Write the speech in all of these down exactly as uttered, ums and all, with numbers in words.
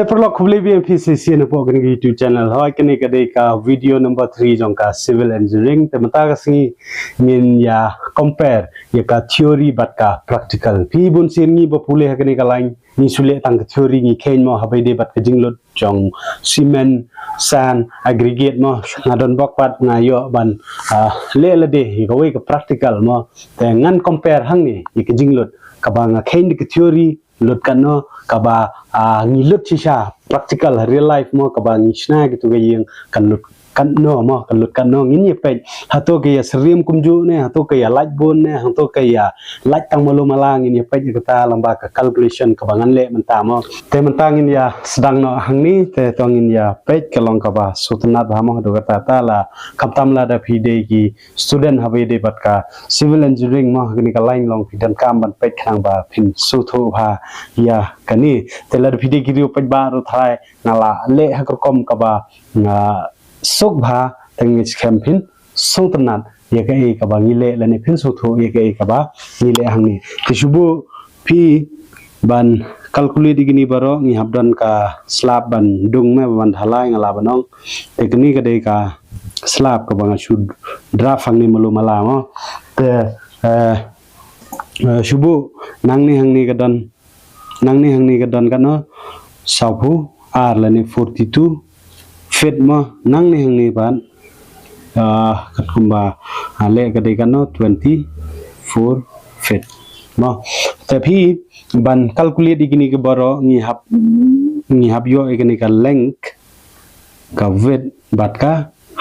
Te paralok, khublei biang ïa phi sa shisien hapoh kane ka YouTube channel. Hooid, kane ka dei ka video number three jong ka civil engineering. Te mynta ka sngi ngin ïa compare ïa ka theory bad ka practical. Phi, bun sien ngi ba pule ha kane ka line, ngi shu leh tang ka theory, ngi kheiñ mo, haba ïadei bad ka jinglut jong cement, sand, aggregate mo. Nga don bok pat nga ïoh ban, ah, leh lade ïa kawei ka practical mo. Te ngan compare hangne ïa ka jinglut kaba nga kheiñ da ka theory, lut katno, kaba, ah, ngi lut shisha practical ha real life mo, kaba ngi shna kito ki ïing, kan lut katno mo, kan lut katno. Ngin ïa peit hato ka ïa syriem kumjuh ne, hato ka ïa lait bun ne, hato ka ïa lait tang malu mala. Ngin ïa peit ïa kata lyngba ka calculation kaba ngan leh mynta mo. Te mynta ngin ïa sdang noh hangne. Te to ngin ïa peit ka long kaba sngewtynnat bha mo. Haduh katta ta la, khamtam lada phi dei ki student haba ïadei bad ka civil engineering mo, ha kane ka line long, phi donkam ban peit khnang ba phin sngewthuh bha ïa kane. Te lada phi dei ki riew paidbah ruh, tharai nga la leh ha ka rukom kaba nga suk bha, te ngi skhem phin sngewtynnat ïa kaei kaba ngi leh lane phin sngewthuh ïa kaei kaba ngi leh hangne. Te shu buh phi ban calculate ïa kine baroh. Ngi hap don ka slab ban dung mo, ban dhalai, nga lah ban ong. Te kane ka dei ka slab kaba nga shu draft hangne malu mala mo. Te, eh, eh, shu buh, nangne hangne ka don, nangne hangne ka don katno, sawphew ar lane forty-two feet mo. Nangne hangne pat, ah, katkum ba, ah, leh ka dei katno, twenty-four feet mo. Te phi ban calculate ïa kine ki baroh, ngi hap, ngi hap ïoh ïa kane ka length, ka width bad ka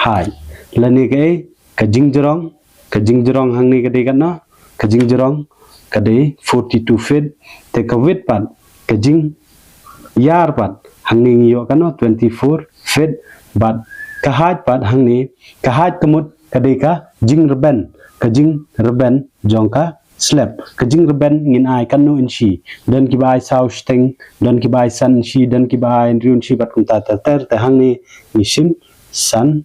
height. Lane kaei, ka jingjrong, ka jingjrong hangne ka dei katno, ka jingjrong ka dei forty-two feet. Te ka width pat, ka jingïar pat, hangne ngi ïoh katno, twenty-four feet. Bad ka height pat hangne, ka height ka mut ka dei ka jingrben, ka jingrben jong ka slab. Ka jingrben ngin ai katno inshi? Don kiba ai saw shiteng, don kiba ai san inshi, don kiba ai hynriew inshi bad kumta ter ter. Te hangne ngi shim san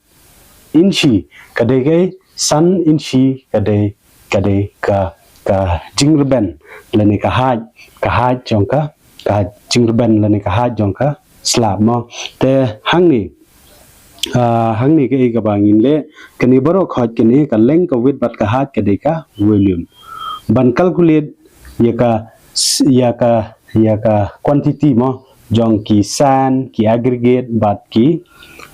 inshi. Ka dei kaei? San inshi ka dei, ka dei ka, ka jingrben lane ka height, ka height jong ka, ka jingrben lane ka height jong ka slab mo. Te hangne, ah, hangne kaei kaba ngin leh, kane baroh khoit, kane ka length, ka width bad ka height ka dei ka volume. Ban calculate ïa ka s-, ïa ka, ïa ka quantity mo, jong ki sand, ki aggregate bad ki,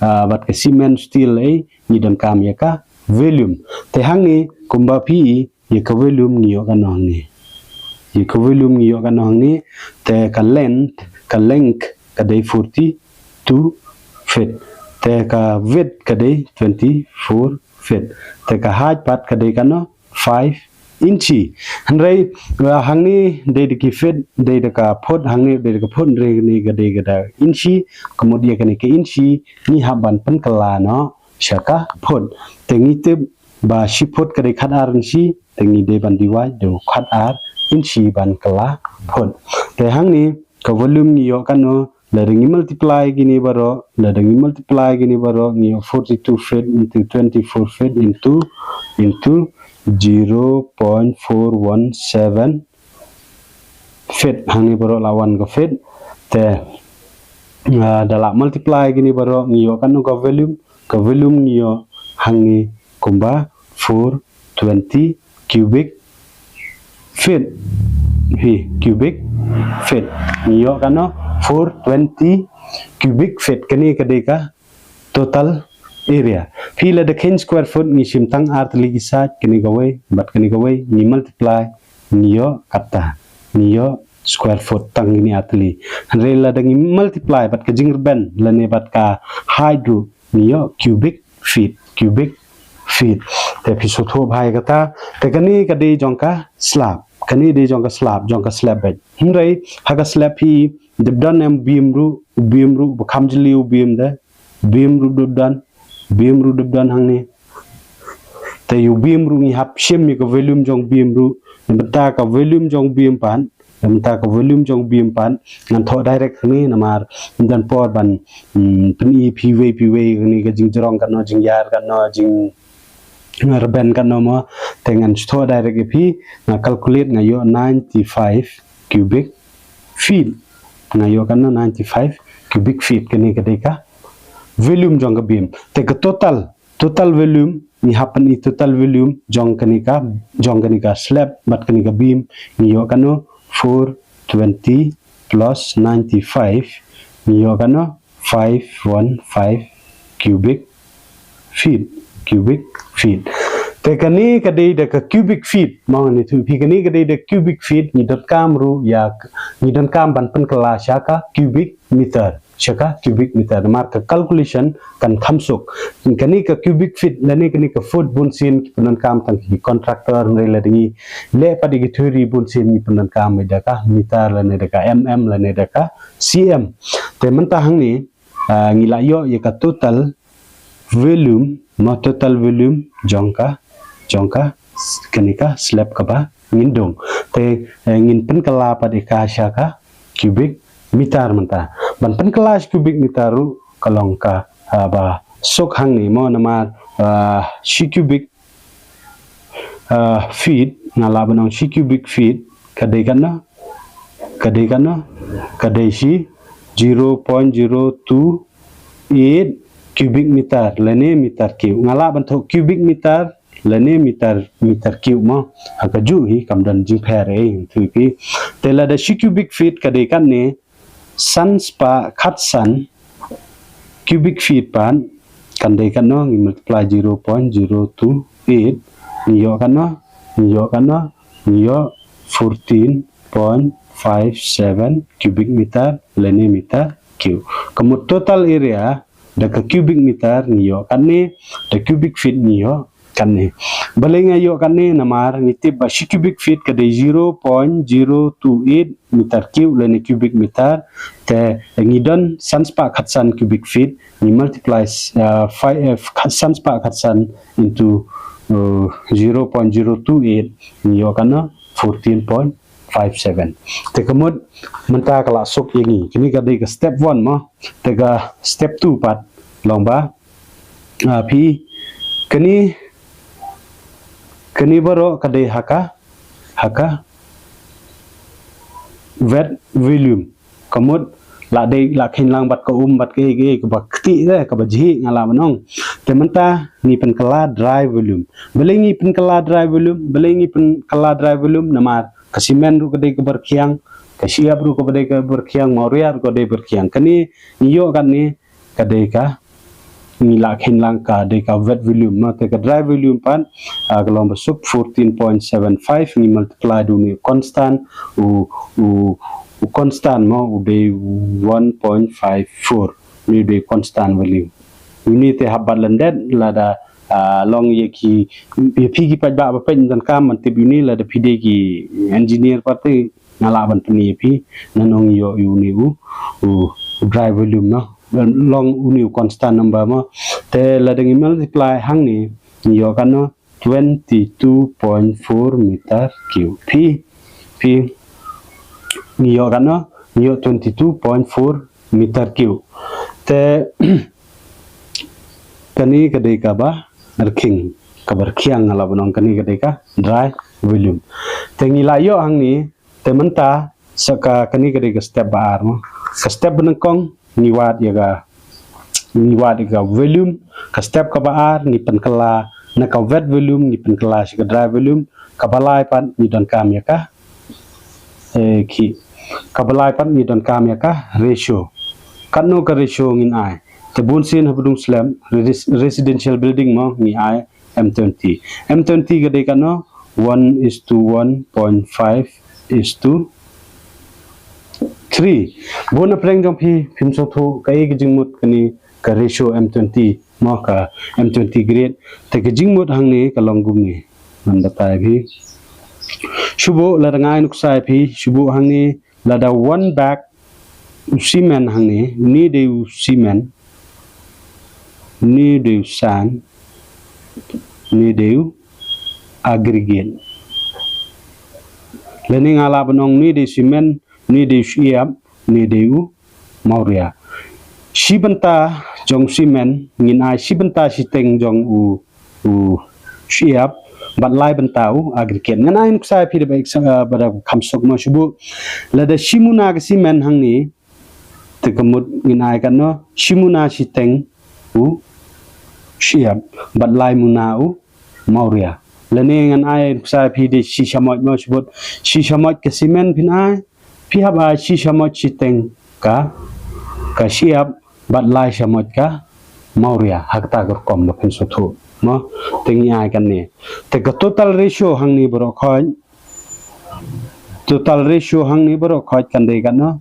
ah, bad ka cement, steel, eh, ngi donkam ïa ka volume. Te hangne kumba phi ïohi, ïa ka volume ngi ïoh katno hangne? Ïa ka volume ngi ïoh katno hangne? Te ka length, ka length ka dei forty-two feet. Te ka width ka dei twenty-four feet. Te ka height pat ka dei katno? Five inchi. Hynrei, ah, hangne dei da ki feet, dei da ka foot, hangne dei da ka foot, hynrei hangne ka dei ka da inchi. Ka mut ïa kane ka inchi ngi hap ban pynkylla noh sha ka foot. Te ngi tip ba shi foot ka dei khatar inchi, te ngi dei ban divide da u khatar inchi ban kylla foot. Te hangne ka volume ngi ïoh katno? Lada ngi multiply kine baroh, lada ngi multiply kine baroh, ngi ïoh forty-two feet into twenty-four feet into, into zero point four one seven feet. Hangne baroh la wan ka feet. Te, ah, da la multiply kine baroh, ngi ïoh katno ka volume? Ka volume ngi ïoh hangne kumba four twenty cubic feet. Hi, cubic feet. Ngi ïoh katno? Four twenty cubic feet. Kane ka dei ka total area. Phi, lada kheiñ square foot ngi shim tang ar tylli ki side, kane kawei bad kane kawei, ngi multiply, ngi ïoh katta, ngi ïoh square foot tang kine ar tylli. Hynrei lada ngi multiply bad ka jingrben lane bad ka height ruh, ngi ïoh cubic feet, cubic feet. Te phi sngewthuh bha ïa kata. Te kane ka dei jong ka slab, kane dei jong ka slab, jong ka slab beit. Hynrei ha ka slab phi, dep don em beam ruh, beam ruh ba kham jylliew beam de, beam ruh dep don, beam ruh dep don hangne. Te ïa u beam ruh ngi hap shim ïa ka volume jong beam ruh. Namar ka volume jong beam pat, namar ka volume jong beam pat, ngan thoh direct hangne namar ym don por ban, hmm, pyni phi wei phi wei kane ka jingjrong katno, jingïar katno, jingrben katno mo. Te ngan shu thoh direct ïa phi, nga calculate nga ïoh ninety-five cubic feet. nga ïoh katno, ninety-five cubic feet. Kane ka dei ka volume jong ka beam. Te ka total, total volume, ngi hap pyni total volume jong kane ka, jong kane ka slab bad kane ka beam, ngi ïoh katno, four twenty plus ninety-five, ngi ïoh katno, five one five cubic feet, cubic feet. Te kane ka dei da ka cubic feet, mo, ngan ïathuh ïa phi, kane ka dei da cubic feet, ngi donkam ruh ïa, ngi donkam ban pynkylla sha ka cubic meter, sha ka cubic meter. Namar ka calculation kan kham suk. Kane ka cubic feet lane kane ka foot bunsien ki pyndonkam tang ki contractor, hynrei lada ngi leh pat ïa ki theory bunsien ngi pyndonkam da ka meter lane da ka mm lane da ka cm. Te mynta hangne, ah, ngi la ïoh ïa ka total volume, mo, total volume jong ka, jong ka, kane ka slab kaba ngin dung. Te, eh, ngin pynkylla pat ïa ka sha ka cubic meter mynta. Ban pynkylla sha cubic meter ruh ka long ka, ah, ba suk hangne, mo, namar, ah, shi cubic, ah, feet, nga lah ban ong shi cubic feet ka dei katno, ka dei katno, ka dei shi zero point zero two eight cubic meter lane meter cube. Nga lah ban thoh cubic meter lane meter, meter cube, mo. Ha kajuh hi, kam don jingpher ei, ngan ïathuh ïa phi. Te lada shi cubic feet ka dei katne, san spah khatsan cubic feet pat kan dei katno, ngi multiply zero point zero two eight, ngi ïoh katno, ngi ïoh katno, ngi ïoh fourteen point five seven cubic meter lane meter cube. Ka mut total area da ka cubic meter ngi ïoh katne, da cubic feet ngi ïoh katne. Balei nga ïoh katne? Namar ngi tip ba shi cubic feet ka dei zero point zero two eight meter cube lane cubic meter. Te ngi don san spah khatsan cubic feet, ngi multiply, uh, five, uh, khat-, san spah khatsan into, uh, zero point zero two eight, ngi ïoh katno, fourteen point five seven. Te ka mut mynta ka la suk ïa ngi. Kane ka dei ka step one, mo. Te ka step two pat long ba, ah, phi, kane, kane baroh ka dei ha ka, ha ka wet volume. Ka mut la dei, la kheiñ lang bad ka um bad kaei kaei kaba ktieh, eh, kaba jhieh, nga lah ban ong. Te mynta ngi pynkylla dry volume. Balei ngi pynkylla dry volume? Balei ngi pynkylla dry volume? Namar ka cement ruh ka dei kaba rkhiang, ka shyiap ruh kaba dei kaba rkhiang, mawria ruh ka dei ba rkhiang. Kane ngi ïoh katne ka dei ka, ngi la kheiñ lang ka dei ka wet volume, mo. Te ka dry volume pat, ah, ka long ba suk fourteen point seven five, ngi multiply da une u constant, u, u, u constant, mo, u dei one point five four. Une u dei constant value. Une te hap bat lyndet lada, ah, long ïa ki, ïa phi ki paidbah ba peit, ngi donkam ban tip une, lada phi dei ki engineer pat te nga lah ban pyni ïa phi, nangno ngi ïoh ïa une u, u, u dry volume, mo. Long une u constant number, mo. Te lada ngi multiply hangne, ngi ïoh katno, twenty two point four meter cube. Phi, phi, ngi ïoh katno, ngi ïoh twenty two point four meter cube. Te kane ka dei kaba rkhiang, kaba rkhiang, nga lah ban ong kane ka dei ka dry volume. Te ngi la ïoh hangne, te mynta sa ka, kane ka dei ka step ba ar, mo. Ka step ba nyngkong ngi wad ïa ka, ngi wad ïa ka volume. Ka step kaba ar ngi pynkylla na ka wet volume, ngi pynkylla sha ka dry volume. Kaba lai pat ngi donkam ïa ka, eh, ki, kaba lai pat ngi donkam ïa ka ratio. Katno ka ratio ngin ai? Te bunsien haba dung slem, res-, residential building, mo, ngi ai M twenty. M twenty ka dei katno? One is to one point five is to three. Bun na pdeng jong phi, phim sngewthuh kaei ka jingmut kane ka ratio M twenty, mo, ka M twenty grade. Te ka jingmut hangne ka long kumne. Ngan batai phi. Shu buh, lada nga ai nuksa ïa phi, shu buh hangne, lada one bag u cement hangne, une dei u cement, une dei u sand, une dei u aggregate. Lane nga lah ban ong une dei u cement, une dei u shyiap, une dei u mawria. Shi bynta jong u cement ngin ai shi bynta shiteng jong u u shyiap, bad lai bynta u aggregate. Ngan ai nuksa ïa phi da ba ek sa-, eh, ba da kham suk, mo, shu buh. Lada shi muna ka cement hangne, Te ka mut ngin ai katno, shi muna shiteng u shyiap bad lai muna u mawria. Lane ngan ai sa phi de shi shamoit mo, shibut shi shamoit ka simen phin ai, phi hap ai shi shamoit shiteng ka, ka shyiap bad lai shamoit ka mawria. Ha kata ka rukom ba phin sngewthuh mo. Te ngi ai kane. Te ka total ratio hangne baroh khoit, total ratio hangne baroh khoit kan dei katno,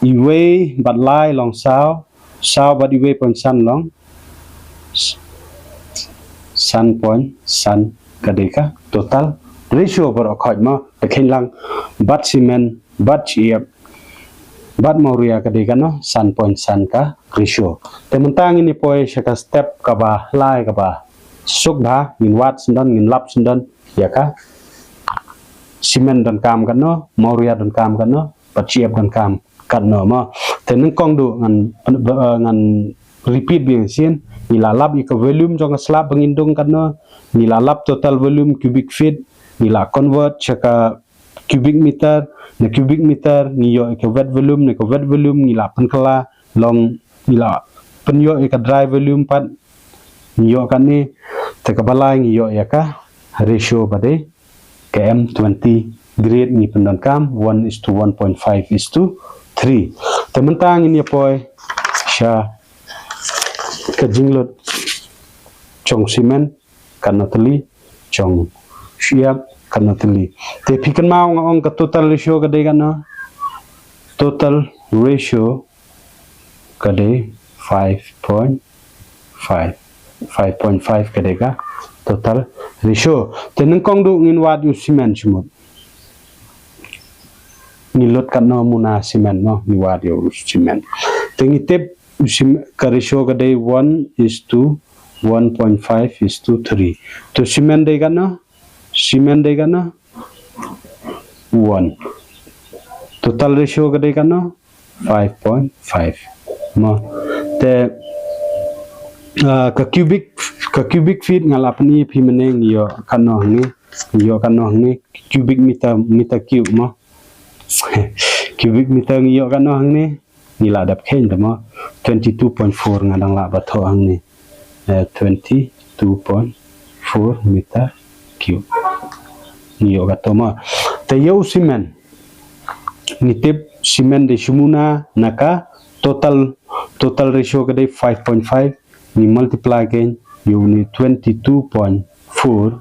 iwei bad lai long saw, saw bad iwei point san long s-, san point san. Ka dei ka total ratio baroh khoit mo, te khein lang bad simen bad shyiap bad mawria ka dei katno, san point san ka ratio. Te mynta ngin ïa poi sha ka step kaba lai kaba suk bha, ngin wad syndon, ngin lap syndon ïa ka simen donkam katno, mawria donkam katno, bad shyiap donkam katno mo. Te nyngkong duh ngan, eh, ngan repeat biang sien. Ngi la lap ïa ka volume jong ka slab ba ngin dung katno, ngi la lap total volume cubic feet, ngi la convert sha ka cubic meter, na cubic meter ngi ïoh ïa ka wet volume, na ka wet volume ngi la pynkylla long, ngi la pynïoh ïa ka dry volume pat, ngi ïoh kane. Te kaba lai ngi ïoh ïa ka ratio ba dei ka M twenty grade ngi pyndonkam, one is to one point five is to three. Te mynta ngin ïa poi sha ka jinglut jong simen katno tylli, jong shyiap katno tylli. Te phi kynmaw nga ong ka total ratio ka dei katno? Total ratio ka dei five point five. Five point five ka dei ka total ratio. Te nyngkong duh ngin wad ïa u simen shimut. Ngi lut katno muna simen mo, ngi wad ïa u simen. Te ngi tip u sim-, ka ratio ka dei one is to one point five is to three. To simen dei katno? Simen dei katno? One. Total ratio ka dei katno? Five point five. Mo. Te, ah, ka cubic, ka cubic feet nga la pyni phi mynne, ngi ïoh katno hangne, ngi ïoh katno hangne, cubic meter, meter cube mo. Cubic meter ngi ïoh katno hangne, ngi la dep kheiñ te mo, twenty two point four nga dang lah ba thoh hangne. Eh, twenty two point four meter cube. Ngi ïoh kato mo. Te ïa u simen, ngi tip simen dei shi muna, na ka total, total ratio ka dei five point five, ngi multiply kheiñ ïa une twenty two point four.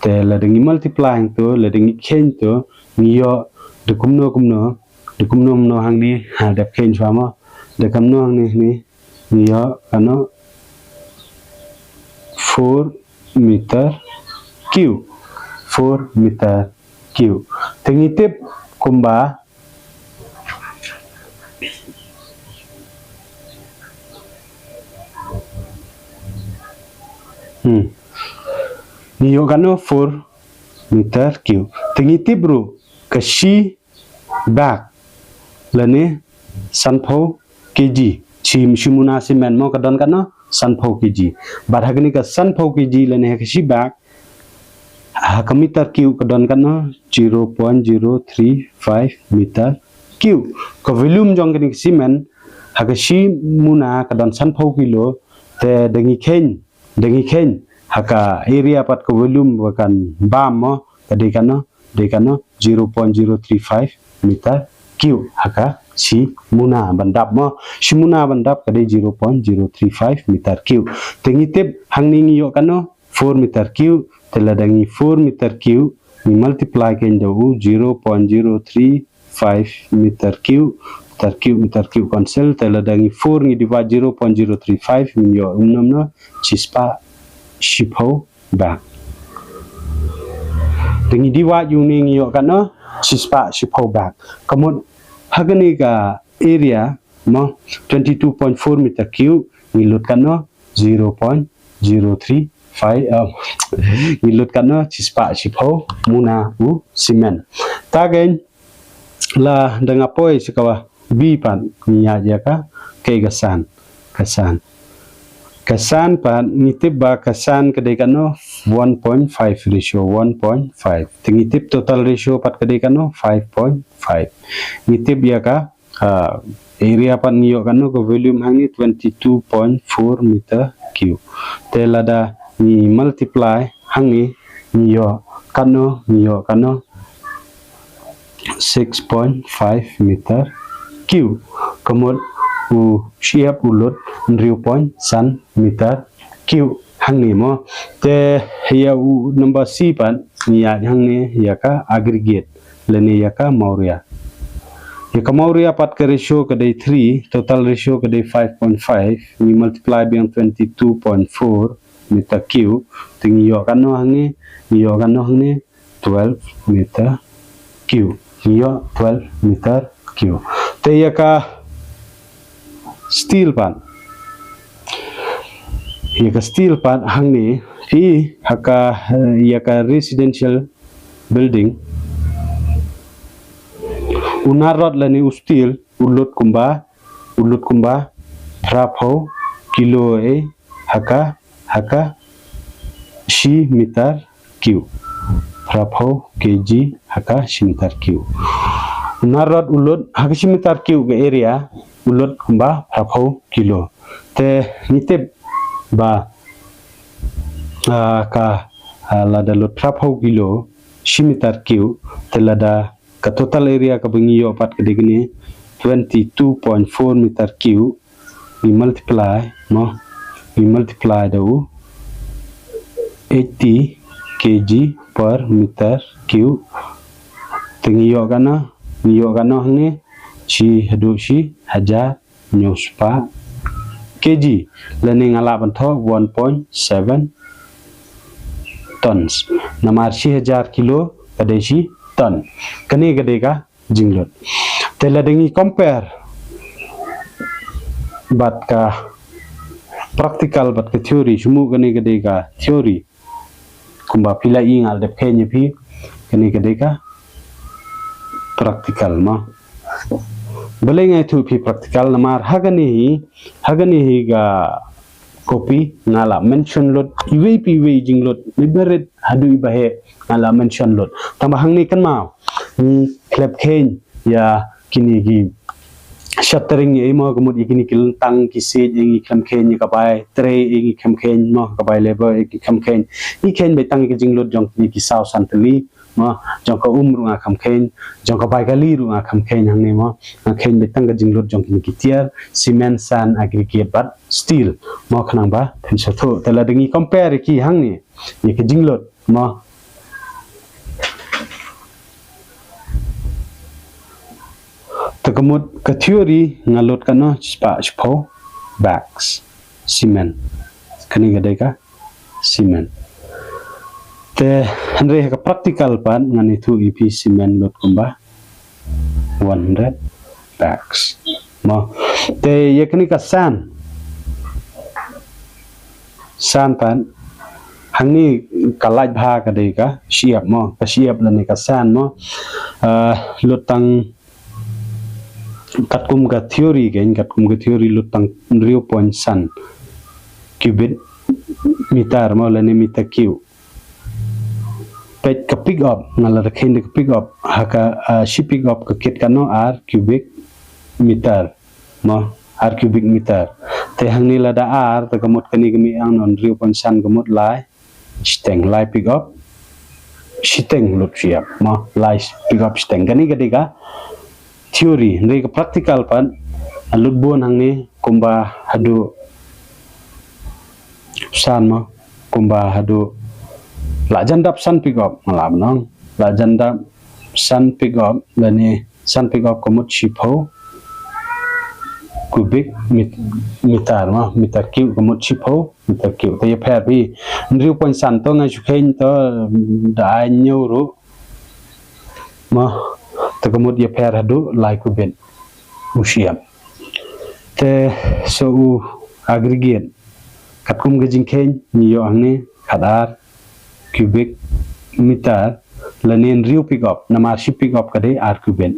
Te lada ngi multiply to, lada ngi kheiñ to, ngi ïoh da kumno kumno, da kumno kumno hangne, ha, dep kheiñ shuwa mo, da kumno hangne, hangne, ngi ïoh katno, four meter cube. Four meter cube. Te ngi tip kumba, hmm, ngi ïoh katno, four meter cube. Te ngi tip ruh ka shi bag lane sanphew kg. Shi, shi muna simen mo ka don katno, sanphew kg. Bad ha kane ka sanphew kg lane ha ka shi bag, ha ka meter cube ka don katno, zero point zero three five meter cube. Ka volume jong kane ka simen ha ka shi muna ka don sanphew kilo. Te da ngi kheiñ, da ngi kheiñ ha ka area pat ka volume ba kan bam mo, ka dei katno, dei katno, zero point zero three five meter cube ha ka shi muna ban dap mo. Shi muna ban dap ka dei zero point zero three five meter cube. Te ngi tip hangne ngi ïoh katno, four meter cube. Te lada ngi four meter cube ngi multiply kheiñ da u zero point zero three five meter cube, meter cube, meter cube cancel. Te lada ngi four ngi divide zero point zero three five, ngi ïoh kumno kumno, shispah shiphew bag. Te ngi divide ïa une ngi ïoh katno, shispah shiphew bag. Ka mut ha kane ka area mo, twenty two point four meter cube, ngi lut katno, zero point zero three five, um, ngi lut katno, shispah shiphew muna u simen. Te kheiñ, lada nga poi sha kaba B pat, ngi ïa ïa ka, kaei ka san, ka san. Ka san pat, ngi tip ba ka san ka dei katno, one point five ratio, one point five. Te ngi tip total ratio pat ka dei katno, five point five. Ngi tip ïa ka, ah, Area pat ngi ïoh katno, ka volume hangne twenty two point four meter cube. Te lada ngi multiply hangne, ngi ïoh katno, ngi ïoh katno, six point five meter cube. Ka mut u shyiap u lut hynriew point san meter cube hangne mo. Te ïa u number C pat ngi ïa hangne ïa ka aggregate lane ïa ka mawria. Ïa ka mawria pat ka ratio ka dei three, total ratio ka dei five point five, ngi multiply biang twenty two point four meter cube, te ngi ïoh katno hangne, ngi ïoh katno hangne, twelve meter cube. Ngi ïoh twelve meter cube. Te ïa ka steel pat, ïa ka steel pat hangne, phi ha ka, eh, ïa ka residential building, u narod lane u steel u lut kumba, u lut kumba phra phew kilo, eh, ha ka, ha ka shi meter cube. Phra phew kg ha ka shi meter cube. U narod u lut ha ka shi meter cube ka area, u lut kumba phra phew kilo. Te ngi tip ba, ah, ka, ah, lada lut phra phew kilo shi meter cube, te lada ka total area kaba ngi ïoh pat ka dei kane, twenty two point four meter cube, ngi multiply mo, ngi multiply da u eighty kg per meter cube. Te ngi ïoh katno, ngi ïoh katno hangne, shi haduh shi hajar hynñiew spah kg, lane nga lah ban thoh one point seven tons. Namar shi hajar kilo ka dei shi ton. Kane ka dei ka jinglut. Te lada ngi compare bad ka practical bad ka theory, shu mut kane ka dei ka theory. Kumba phi la ïohi nga la dep kheiñ ïa phi, kane ka dei ka practical mo. Balei nga ïathuh phi practical, namar ha kane hi, ha kane hi ka copy nga la mention lut iwei pa iwei jinglut, iba rit haduh iba heh nga la mention lut. Tangba hangne kynmaw, ngi khlem kheiñ ïa kine ki shuttering, eh mo, ka mut ïa kine ki lyntang ki siej, eh, ngi khlem kheiñ ïa ka bai trei, eh, ngi khlem kheiñ mo, ka bai labour, eh, ngi khlem kheiñ. Ngi kheiñ beit tang ïa ka jinglut jong kine ki saw san tylli mo, jong ka um ruh nga khlem kheiñ, jong ka bai kali ruh nga khlem kheiñ hangne mo. Nga kheiñ beit tang ka jinglut jong kine ki tiar, cement, sand, aggregate bad steel mo, khnang ba phin sngewthuh. Te lada ngi compare ïa ki hangne, ïa ka jinglut mo. Te ka mut ka theory nga lut katno, shispah shiphew bags cement. Kane ka dei ka cement. Te hynrei ha ka practical pat ngan ïathuh ïa phi, cement lut kumba one hundred bags mo. Te ïa kane ka sand, sand pat hangne ka lait bha ka dei ka shyiap mo, ka shyiap lane ka sand mo. Ah, lut tang katkum ka theory kein, katkum ka theory lut tang hynriew point san cubic meter mo, lane meter cube. Peit ka pick up, nga la kheiñ da ka pick up, ha ka, ah, shi pick up ka kit katno, ar cubic meter mo, ar cubic meter. Te hangne lada ar, te ka mut kane ka mih ang non hynriew point san ka mut lai shiteng, lai pick up shiteng lut shyiap mo, lai pick up shiteng. Kane ka dei ka theory, hynrei ka practical pat lut bun hangne kumba haduh san mo, kumba haduh la jan dap san pick up, nga lah ban ong la jan dap san pick up, lane san pick up ka mut shiphew cubic met-, meter mo, meter cube ka mut shiphew meter cube. Te ïapher phi, hynriew point san to nga shu kheiñ to da ai hynñiew ruh mo, te ka mut ïapher haduh lai cubic u shyiap. Te sa u aggregate, katkum ka jingkheiñ ngi ïoh hangne khatar cubic meter, lane hynriew pick up, namar shi pick up ka dei ar cubic.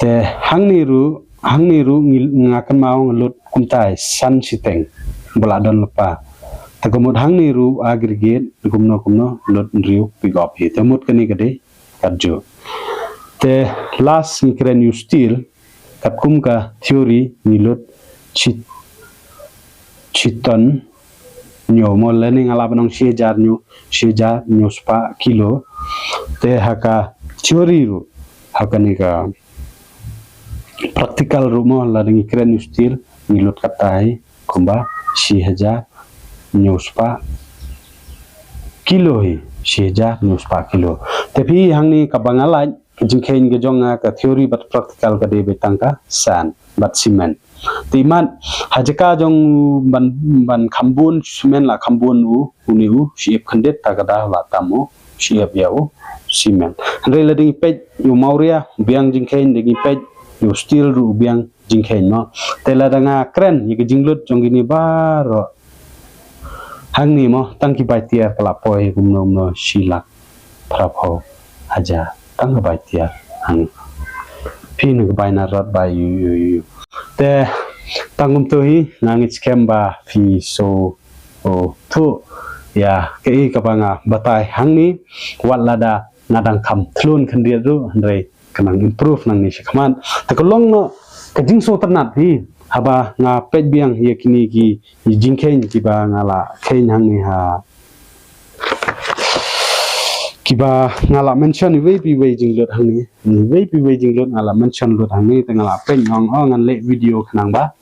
Te hangne ruh, hangne ruh ngi, nga kynmaw nga lut kumtai san shiteng ba la don lypa. Te ka mut hangne ruh aggregate kumno kumno lut hynriew pick up hi. Te mut kane ka dei katjuh. Te last ngi kren ïa u steel, Katkum ka theory ngi lut shi, shi ton hynñiew mo, lane nga lah ban ong shi hajar hynñiew, shi hajar hynñiew spah kilo. Te ha ka theory ruh, ha kane ka practical ruh mo, lada ngi kren ïa u steel, ngi lut katta hi kumba shi hajar hynñiew spah kilo hi, shi hajar hynñiew spah kilo. Te phi hangne kaba nga lait, ka jingkheiñ ka jong nga, ka theory bad practical ka dei beit tang ka sand bad cement. Te imat ha jaka jong ban, ban kham bun cement la kham bun u, une u shyiap khyndiat, ta ka da la tam u shyiap ïa u cement. Hynrei lada ngi peit ïa u mawria u biang jingkheiñ, lada ngi peit ïa u steel ruh u biang jingkheiñ mo. Te lada nga kren ïa ka jinglut jong kine baroh hangne mo, tang ki bai tiar ka la poi kumno kumno shi lak phra phew hajar, tang ka bai tiar hangne. Phi na ka bai na rot bai ïu ïu ïu. Te tang kumto hi, nga ngeit skhem ba phi sngewthuh ïa kaei kaba nga batai hangne, wat lada nga dang kham thlun khyndiat ruh, hynrei ka nang improve nangne shakhmat. Te ka long noh ka jingsngewtynnat hi haba nga peit biang ïa kine ki, ki jingkheiñ kiba nga la kheiñ hangne ha, kiba nga la mention iwei pa iwei jinglut hangne, iwei pa iwei jinglut nga la mention lut hangne, te nga la peit, nga ong, oh, ngan leh video khnang ba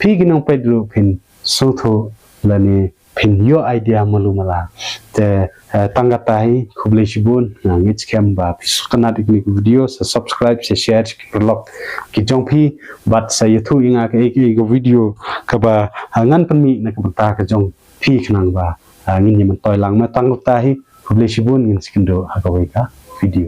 phi ki nongpeit ruh phin sngewthuh lane phin ïoh idea malu mala. Te, eh, tang katta hi, khublei shibun, nga ngeit skhem ba phi sngewtynnat ïa kine ki video, sa subscribe, sa share ki paralok ki jong phi, bad sa ïathuh ïa nga kaei kaei ka video kaba, eh, ngan pynmih na ka bynta ka jong phi khnang ba, eh, ngin ïa myntoi lang. Te tang katta hi, khublei shibun, ngin sa ïakynduh ha kawei ka video.